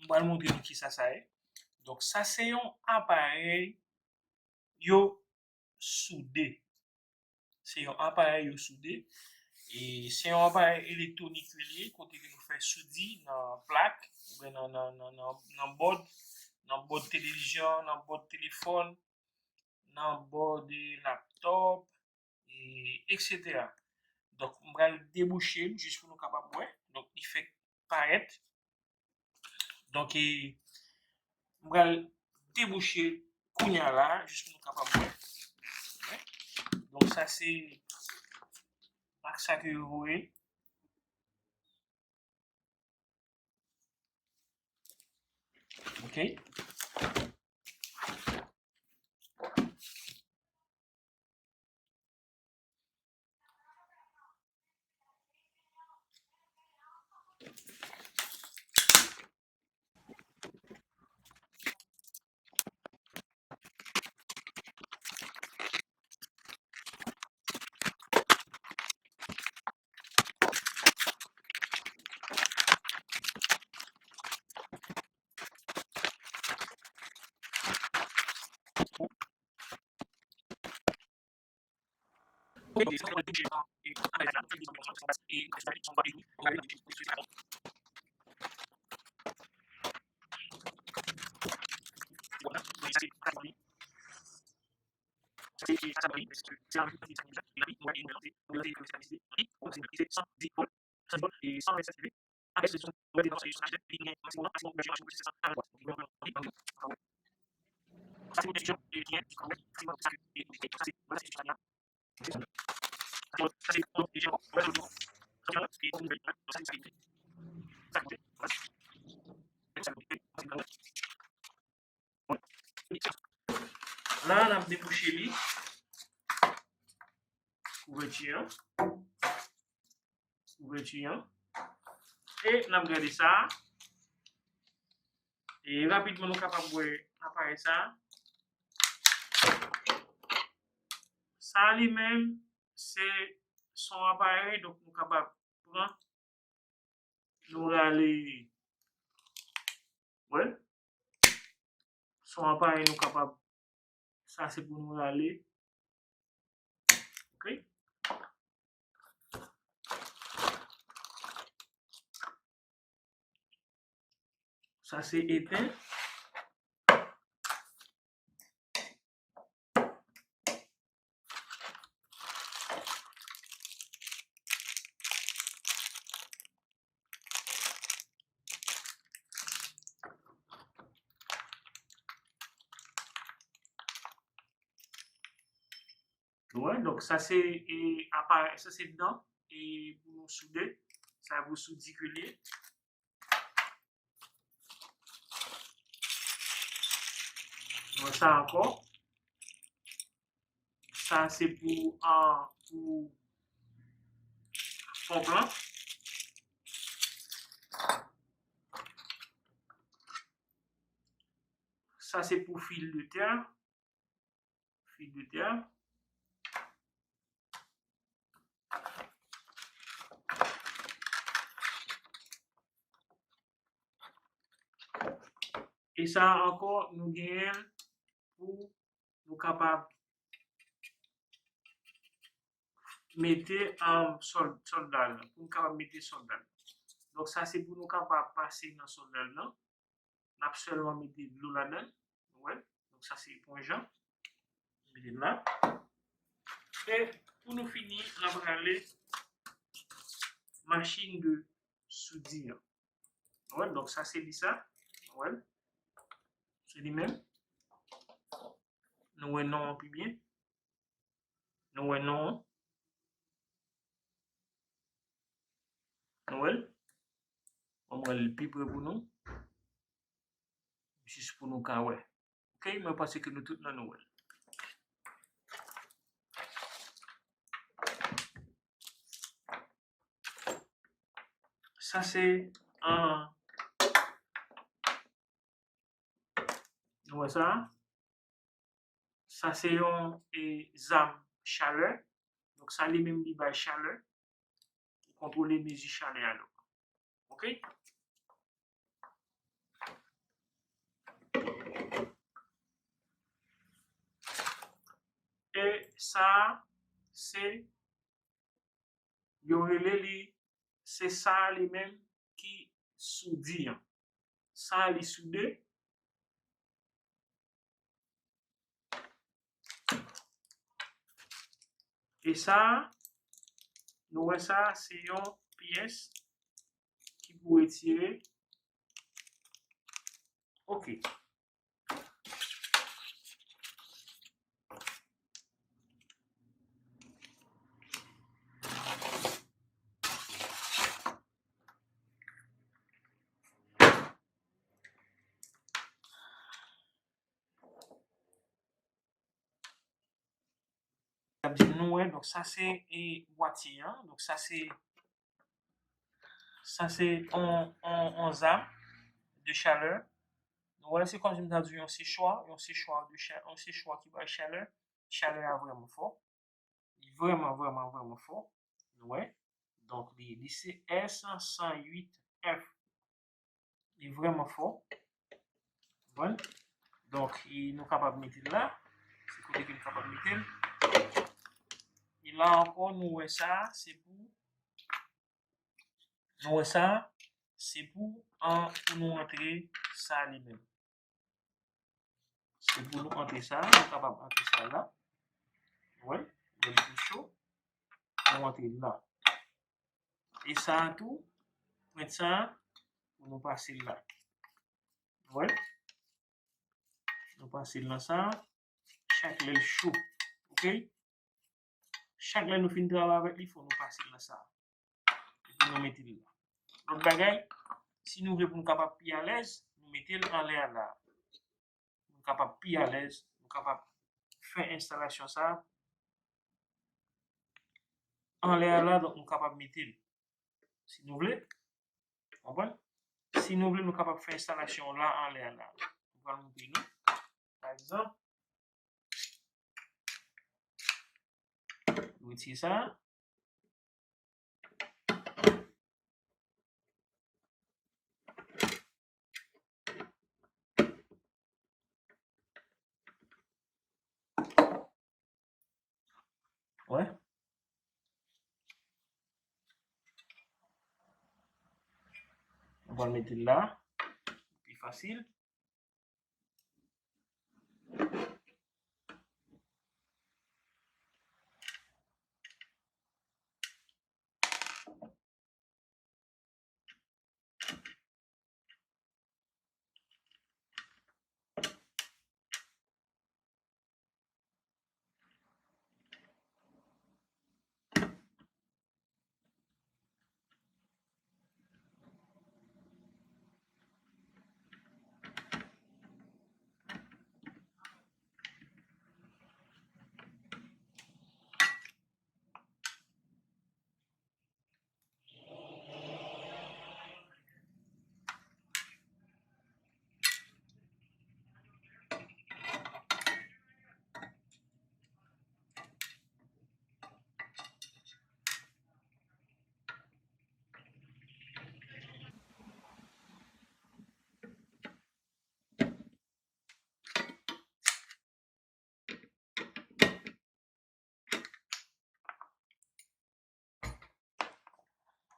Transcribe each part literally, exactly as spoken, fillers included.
M pral montre nou kisa sa ye. Donk, sa se yon aparèy yo soude. Se yon aparèy yo soude. E se yon aparèy elektwonik yo ye, kote ke nou fè soudi nan plak, oubyen nan, nan, nan, nan, nan bòd, nan bòd televizyon, nan bòd telefòn, nan bòd laptòp, e, etsetera. Donk, m pral debouche l jis pou nou kapab wè. Donk, li fèk parèt. Donk, e, m pral debouche kounye a la, jis pou nou kapab wè. Donk, sa se mak sa ke yo voye. Ok. La, n ap debouche li. Kouvèti an. Kouvèti an. E n ap gade sa. E rapidman, nou kapab wè aparèy sa. Sa li menm, se son aparèy, donk nou kapab pran, nou rale, wè, son aparèy nou kapab, sa se pou nou rale. Ok. Sa se etenn. Wè, donk sa se, e, aparèy, sa se dan, e, pou nou soude, sa pou soudi ke li ye. Wè sa ankò. Sa se pou, ah, pou ponp lan. Sa se pou fil de tè. Fil de tè. E sa ankò, nou genyen l pou nou kapab mete, um, sòl-, sòlda l, pou nou kapab mete sòlda l. Donk, sa se pou nou kapab pase nan sòlda l nan. N ap sèlman mete dlo ladan l. Nou wè? Donk, sa se eponj lan. Mete l la. E pou nou fini, n ap rale machin de soudi an. Nou wè? Donk, sa se li sa. Nou wè? Se li menm. Nou wè non an pi byen. Nou wè non an. Nou wè l? Ban mwen l pi pre pou nou. Jis pou nou ka wè. Ok, mwen panse ke nou tout nan nou wè l. Sa se, ah, nou wè sa? Sa se yon, e, zam chalè. Donk, sa li menm li bay chalè. Ou kontwole mezi chalè a, donk. Ok? Sa a, se, yo rele li, se sa a li menm ki soudi an. Sa a, li soude. E sa a, nou wè sa a, se yon pyès ki pou retire. Ok. Sa vle di nou wè, donk sa se, e, bwatye an, donk sa se, sa se on, on, on zam de chalè. Nou wè, se kòmsi m ta di yon sechwa, yon sechwa de cha-, yon sechwa ki bay chalè. Chalè a vrèman fò. Li vrèman, vrèman, vrèman fò. Nou wè. Donk, li, li se S san uit F. Li vrèman fò. Konprann? Donk, e nou kapab mete l la. Se kote ke nou kapab mete l. E la ankò, nou wè sa, se pou, nou wè sa, se pou, an, pou nou antre sa li menm. Se pou nou antre sa, nou kapab antre sa la. Wè, lè l tou cho, nou antre la. E sa a tou, pwent sa a, pou nou pase l la. Wè, nou pase l nan sa, chak lè l cho, ok? Chak lè nou fin travay avèk li, fò nou pase l nan sa. Epi nou mete l la. Lòt bagay, si nou vle pou nou kapab pi alèz, nou mete l anlè a la. Nou kapab pi alèz, nou kapab fè enstalasyon sa a anlè a la, donk nou kapab mete l. Si nou vle, konprann? Si nou vle, nou kapab fè enstalasyon la anlè a la. Nou pral montre nou. Pa egzanp, nou retire sa. Wè. Nou pral mete l la. Pi fasil.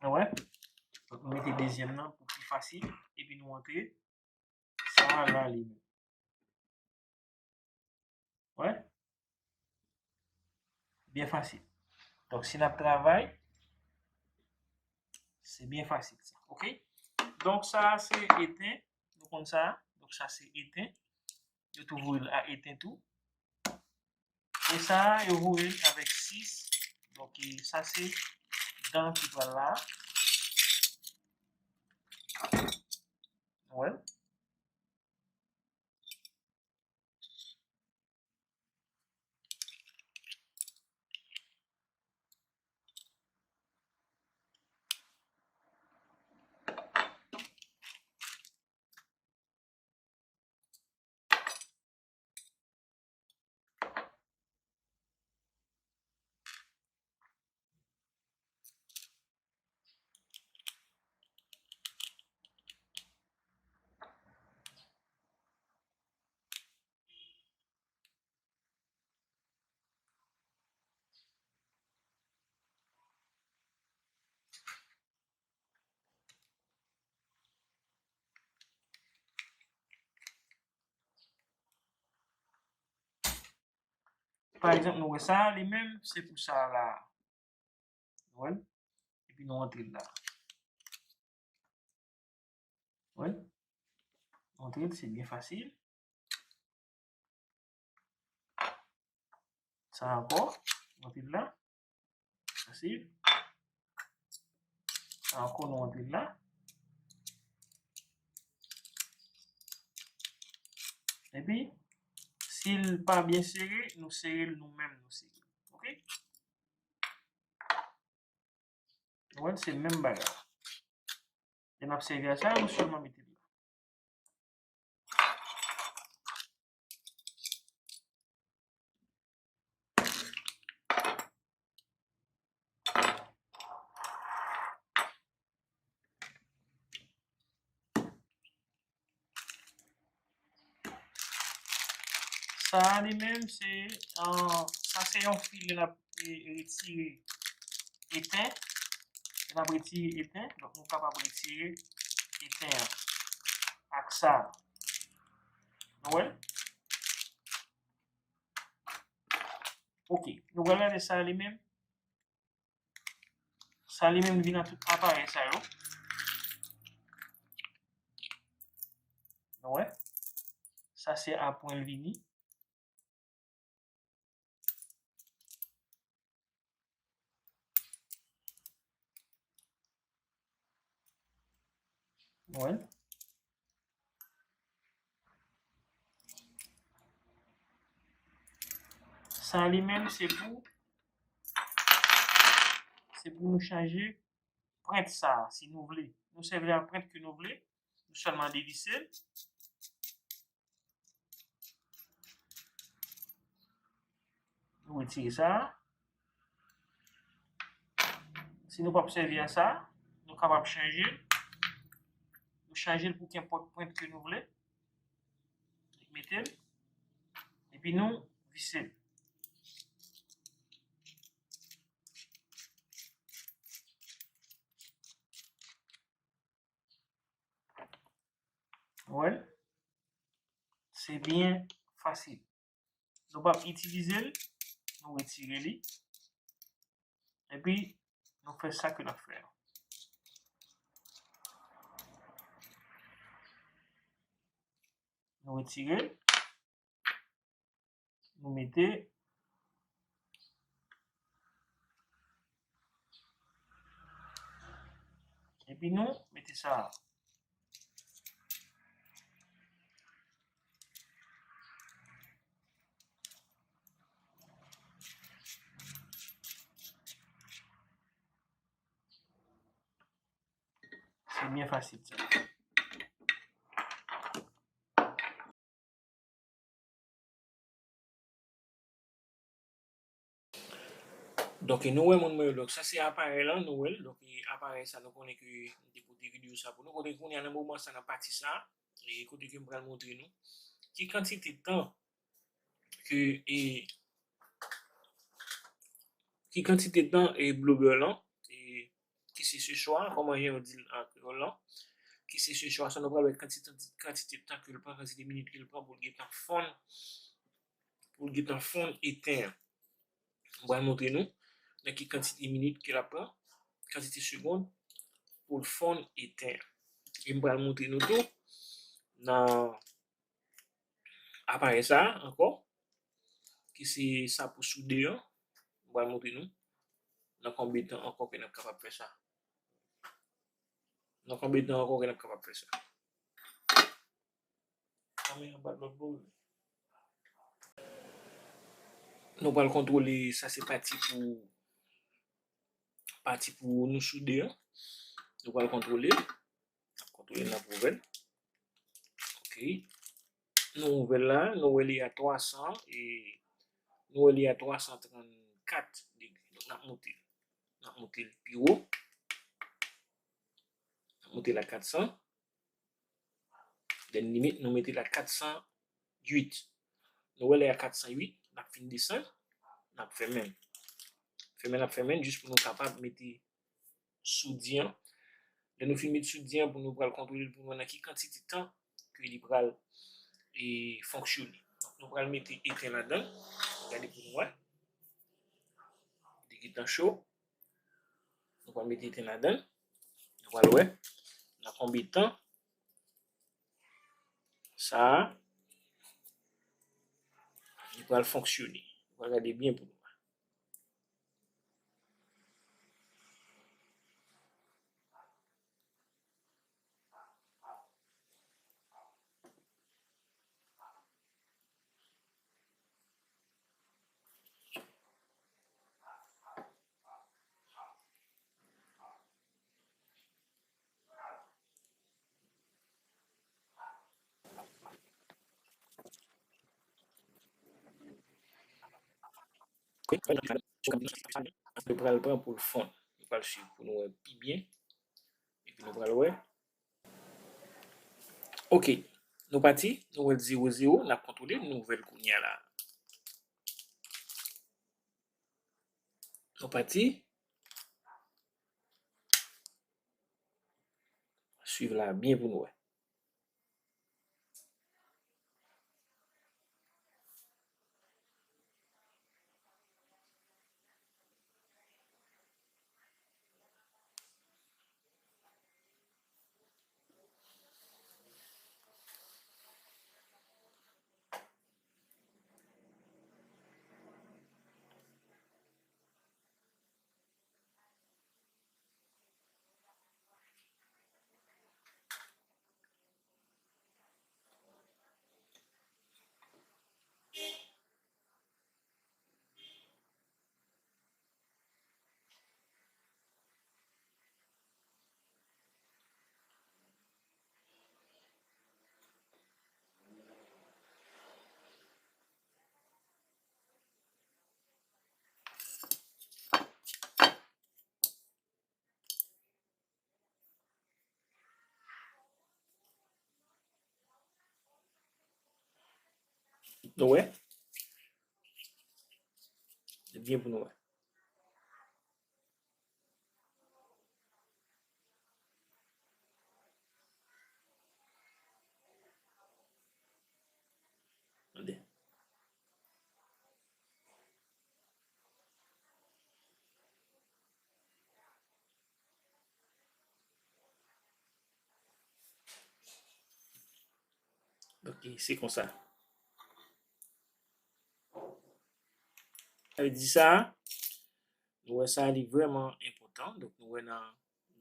Nou wè? Donk, nou mete dezyèm nan pou pi fasil. Epi nou antre sa la li menm. Wè? Byen fasil. Donk, si n ap travay, se byen fasil sa. Ok? Donk, sa a se eten. Nou konn sa. Donk, sa se eten. Yo tou voye l a eten tou. E sa a, yo voye l avèk sis. Donk, e sa se dan ki pral la. Wè. Pa egzanp, nou wè sa, li menm, se pou sa la. Nou wè l? Epi nou antre l la. Wè l? Nou antre l, se byen fasil. Sa ankò, nou antre l la. Fasil. Sa ankò, nou antre l la. Epi, si l pa byen sere, nou sere l nou menm, nou sere. Oke? Nou wè, se menm bagay. Lè n ap sèvi a sa, nou sèlman mete l la. Sa a li menm, se, ah, sa se yon fil lè n ap, e, retire eten. Lè n ap retire eten, donk nou kapab retire eten an ak sa. Nou wè? Oke, nou pral gade sa li menm. Sa li menm vin nan tout aparèy sa yo. Nou wè? Sa se apre l vini. Wè. Sa li menm se pou, se pou nou chanje prent sa, si nou vle. Nou sèvi ak prent ke nou vle. Nou sèlman devise l. Nou retire sa. Si nou p ap sèvi a sa, nou kapab chanje l. Nou chanje l pou kenpòt prent ke nou vle. Mete l. Epi nou vise l. Wè l? Se byen fasil. Nou p ap itilize l, nou retire li. Epi, nou fè sa ke n ap fè a. Nou retire l. Nou mete. Epi nou mete sa a. Se byen fasil sa. Donk, nou wè moun mwen yo. Donk, sa se aparèy lan, nou wè l. Donk, e aparèy sa, nou konnen ke m te pote videyo sa pou nou. Kote kounye a nan moman sa, nan pati sa, e kote ke m pral montre nou ki kantite tan ke, e, ki kantite tan, e, bloober lan, e, ki se sechwa, kòman jan yo di l an kreyòl lan, ki se sechwa sa, nou pral wè kantite, kantite tan ke l pran, kantite minit ke l pran pou l gentan fonn, pou l gentan fonn eten an. M pral montre nou nan ki kantite minit ke l ap pran, kantite segonn pou l fonn eten an. E m pral montre nou tou nan aparèy sa a ankò, ki se sa pou soude an. M pral montre nou nan konbyen tan ankò ke n ap kapab fè sa. Nan konbyen tan ankò ke n ap kapab fè sa. Kamera bat lòt bò wi. Nou pral kontwole, sa se pati pou, pati pou nou soude an. Nou pral kontwole. N ap kontwole, n ap ouvè l. Ok. Nou ouvè l la, nou wè li a twa san, e nou wè li a twa san trannkat degre. Donk, n ap moute l. N ap moute l pi wo. N ap moute l a kat san. Then limit, nou mete l a kat san uit. Nou wè lè a kat san uit, n ap fin desann, n ap fèmen l. Fèmen l, n ap fèmen l jis pou nou kapab mete soudi an. Lè nou fin met soudi an, pou nou pral kontwole l pou nou wè nan ki kantite tan ke li pral, e, fonksyone. Donk, nou pral mete eten ladan l. Gade pou nou wè. Li gentan cho. Nou pral mete ten ladan l. Nou pral wè nan konbyen tan sa a li pral fonksyone. Nou pral gade byen pou nou wè. Yo pral pran pou l fonn. Yo pral swiv pou nou wè pi byen. Epi nou pral wè. Ok. Nou pati. Nou wè l zewo zewo. N ap kontwole. Nou ouvè l kounye a la. Nou pati. Swiv la byen pou nou wè. Nou wè? Byen pou nou wè. Tande. Ok, se konsa. Sa vle di sa, nou wè sa li vrèman enpòtan. Donk, nou wè nan,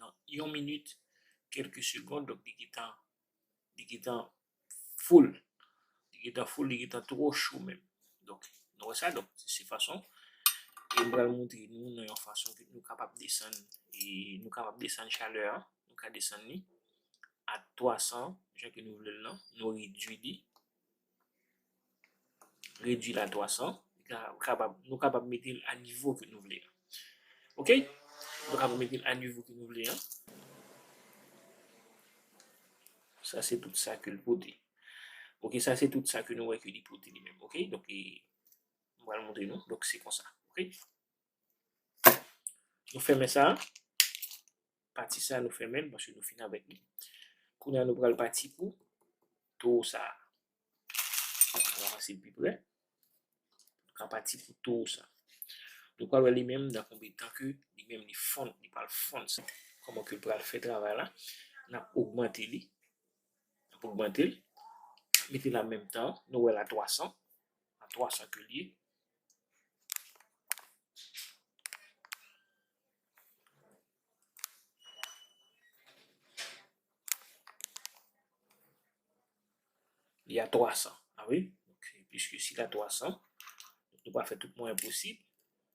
nan yon minit, kèlke segond, donk, li gentan, li gentan full. Li gentan full, li gentan twò cho menm. Donk, nou wè sa, donk, se fason. E m pral montre nou nan yon fason ke nou kapab desann, e nou kapab desann chalè a, nou ka desann li a twa san, jan ke nou vle l lan, nou redui li. Redui l a twa san. Ka-, kapab, nou kapab mete l a nivo ke nou vle a. Ok? Nou kapab mete l a nivo ke nou vle a. Sa se tout sa ke l pote. Ok, sa se tout sa ke nou wè ke li pote li menm. Ok? Donk, e, m pral montre nou. Donk, se konsa. Ok? Nou fèmen sa. Pati sa, nou fèmen l paske nou fin avèk li. Kounye a, nou pral pati pou towo sa. Nou avanse pi pre. Nou ka pati pou towo sa. Nou pral wè li menm nan konbyen tan ke li menm li fonn, li pral fonn sa. Kòman ke l pral fè travay la? N ap ogmante li. N ap ogmante l. Mete l a menm tan. Nou wè l a twa san. A twa san ke l ye. Li a twa san. A wi. Donk, piske si l a twa san, donk nou pral fè tout mwayen posib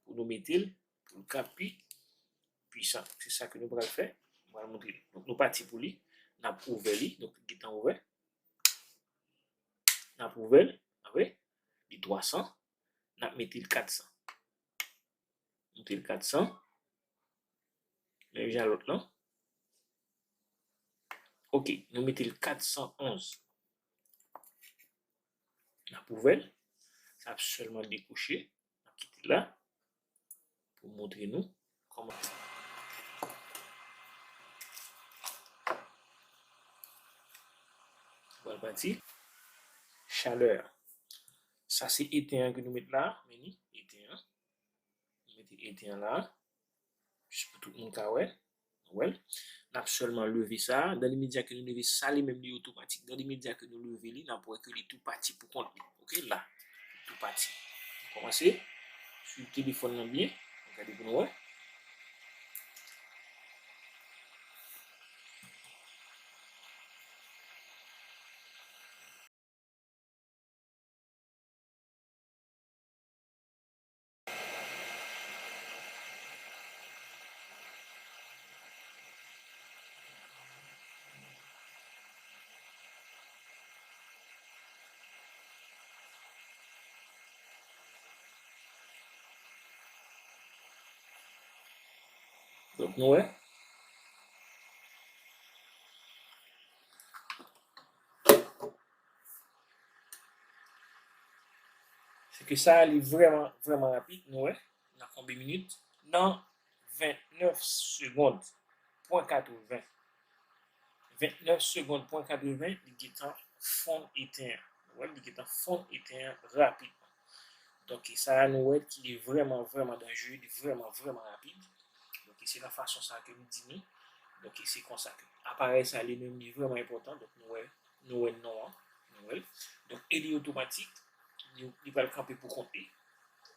pou nou mete l, pou l ka pi pwisan. Se sa ke nou pral fè. Nou pral montre nou. Donk, nou pati pou li. N ap ouvè li. Donk, li gentan ouvè. N ap ouvè l. A wi. Li twa san. N ap mete l kat san. Mete l kat san. Menm jan lòt lan. Ok, nou mete l kat san onz. N ap ouvè l. Sa ap sèlman dekwoche. N ap kite l la pou montre nou kòman. Pral pati. Chalè a. Sa se eten an ke nou met la, men ni eten an. Nou mete eten an la, jis pou tout moun ka wè. Wè l. N ap sèlman leve sa. Dan limedya ke nou leve sa, li menm li otomatik. Dan limedya ke nou leve li, n ap wè ke li tou pati pou kont li. Oke, la. Li tou pati. Nou kòmanse. Swiv telefòn nan byen. Gade pou nou wè. Donk, nou wè. Se ke sa a, li vrèman, vrèman rapid, nou wè. Nan konbyen minit? Nan vennèf segond, pwen katreven. Vennèf segond, pwen katreven, li gentan fonn eten an. Ou wè, li gentan fonn eten an rapidman. Donk, sa a, nou wè ki li vrèman, vrèman danjere, li vrèman, vrèman rapid. Donk, se nan fason sa ke m di nou. Donk, se konsa ke aparèy sa, li menm, li vrèman enpòtan. Donk, nou wè, nou wè non an, nou wè l. Donk, e li otomatik, li, li pral kanpe pou kont li.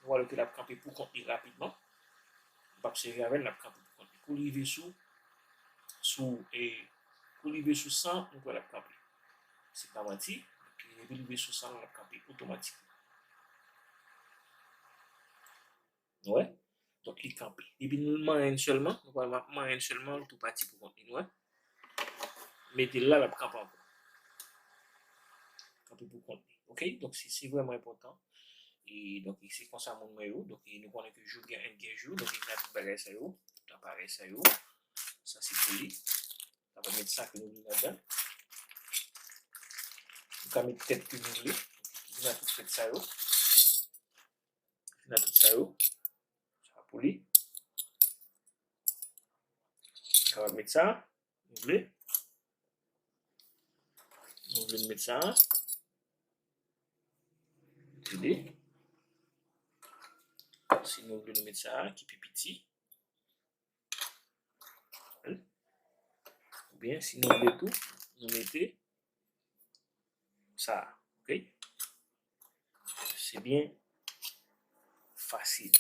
Nou wè ke l ap kanpe pou kont li rapidman. M p ap sèvi avè l, l ap kanpe pou kont li. Kou li rive sou, sou, e, kou li rive sou san, nou kwè l ap kanpe. Se pa manti, depi li rive sou san, l ap kanpe otomatikman. Nou wè? Donk, li kanpe. Depi nou manyen l sèlman, nou pral ma-, manyen l sèlman, li tou pati pou kont li, nou wè? Mete l la, l ap kanpe ankò. Kanpe pou kont li. Oke? Donk, se, se vrèman enpòtan. E, donk, se konsa moun mwen yo. Donk, e nou konnen ke Joker and Guerjou. Donk, li gen tout bagay sa yo. Tout aparèy sa yo. Sa, se pou li. N ap met sa ke nou vle ladan. Nou ka met tèt ke nou vle. Vin ak tout tèt sa yo. Vin ak tout sa yo. Sa pou li. Nou kapab met sa. Nou vle. Nou vle met sa. Tande. Si nou vle nou met sa, ki pi piti. Oubyen, si nou vle tou, nou mete sa, oke? Se byen fasil.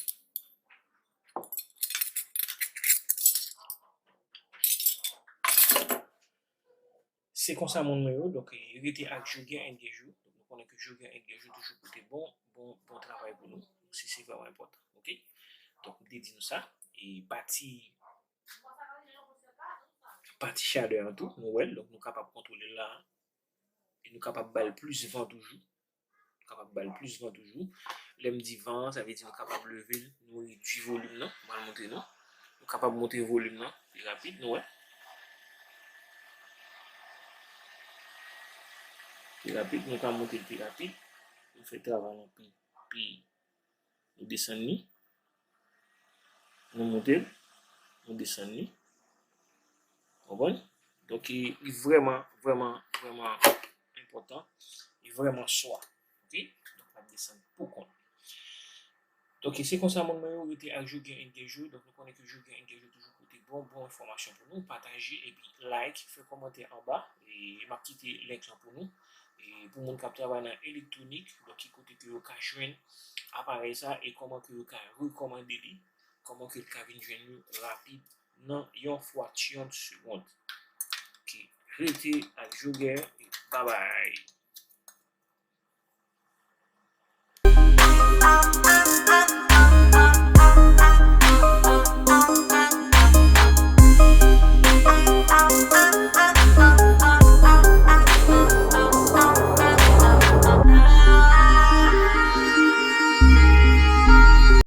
Se konsa moun mwen yo, donk, e, rete ak Joker and Guerjou. Donk, nou konnen ke Joker and Guerjou toujou pote bon, bon, bon travay pou nou. Se, se vrèman enpòtan, oke? Donk, m te di nou sa. E pati, pati chalè an tou, nou wè l. Donk, nou kapab kontwole l la. E nou kapab ba l plis van toujou. Nou kapab ba l plis van toujou. Lè m di van an, sa vle di nou kapab leve l, nou redui volim nan. M pral montre nou. Nou kapab monte volim nan pi rapid, nou wè. Pi rapid, nou ka monte l pi rapid. Nou fè travay lan pi, pi, nou desann li. Nou monte l, nou desann li. Konprann? Donk, li, li vrèman, vrèman, vrèman enpòtan. Li vrèman swa. Oke? Donk, l ap desann pou kont li. Donk, se konsa, moun mwen yo, rete ak Joker and Guerjou. Donk, nou konnen ke Joker and Guerjou toujou pote bon, bon enfòmasyon pou nou. Pataje epi like, fè kòmantè anba. E m ap kite link lan pou nou. E pou moun k ap travay nan elektwonik, donk, ki kote ke yo ka jwenn aparèy sa e kòman ke yo ka rekòmande li, kòman ke l ka vin jwenn nou rapid nan yon fraksyon de segonn. Ki rete ak Joker e babay.